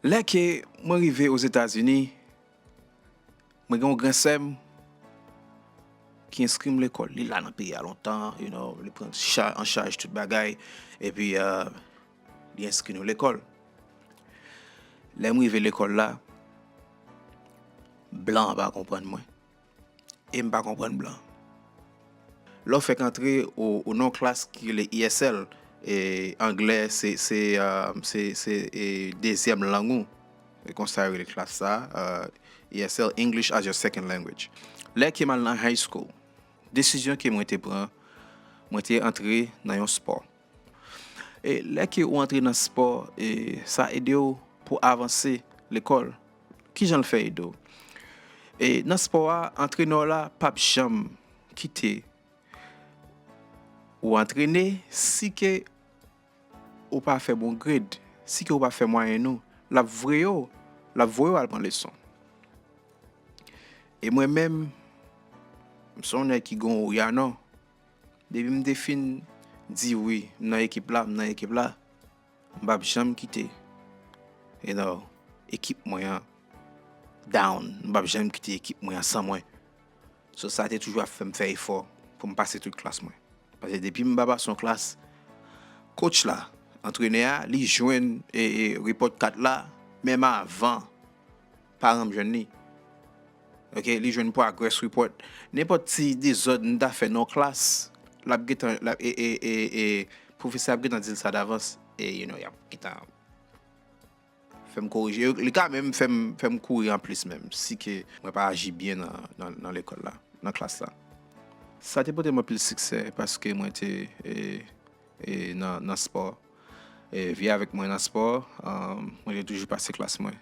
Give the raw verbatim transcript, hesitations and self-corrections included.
Lè ke mwen rive Ozetazini, mwen gen yon gran sè m ki enskri m lekòl. Li la nan peyi a lontan, you know, li pran cha, an chaj tout bagay, epi uh, li enskri nou lekòl. Lè m rive lekòl la, blan an pa konprann mwen. E m pa konprann blan. Lè w fèk antre ou, ou nan klas ki rele E S L, e anglè se, se, uh, se, se e, dezyèm lang ou. E konsa yo rele klas sa, uh, E S L, English as your second language. Lè ke m al nan high school, desizyon ke mwen te pran, mwen te antre nan yon spò. E lè ke ou antre nan spò, e sa ede w pou avanse lekòl. Kijan l fè ede w? E nan spò a, antrenè w la p ap janm kite ou antrene si ke ou pa fè bon grade, si ke ou pa fè mwayèn ou, l ap voye w, l ap voye w al pran leson. E mwen menm, m se yon nèg ki gen yon wi a non. Depi m te fin di wi, m nan ekip la, m nan ekip la, m p ap janm kite, you know, ekip mwen an down. M p ap janm kite ekip mwen an san mwen. So sa te toujou ap fè m fè efò pou m pase tout klas mwen. Paske depi m pa pase yon klas, coach la, antrenè a, li jwenn e, e, report card la, menm avan paran m jwenn li. Ok, li jwenn progress report. Nenpòt ti dezòd m ta fè nan klas, l ap gentan, l ap, e, e, e, e, pwofesè ap gentan di l sa davans, e, you know, y ap gentan fè m korije. Li ka menm fè m, fè m kouri anplis menm, si ke mwen pa aji byen nan, nan, nan lekòl la, nan klas la. Sa te pote m anpil siksè, paske mwen te, e, e, nan, nan spò. E, vi avèk mwen nan spò, um, mwen te toujou pase klas mwen.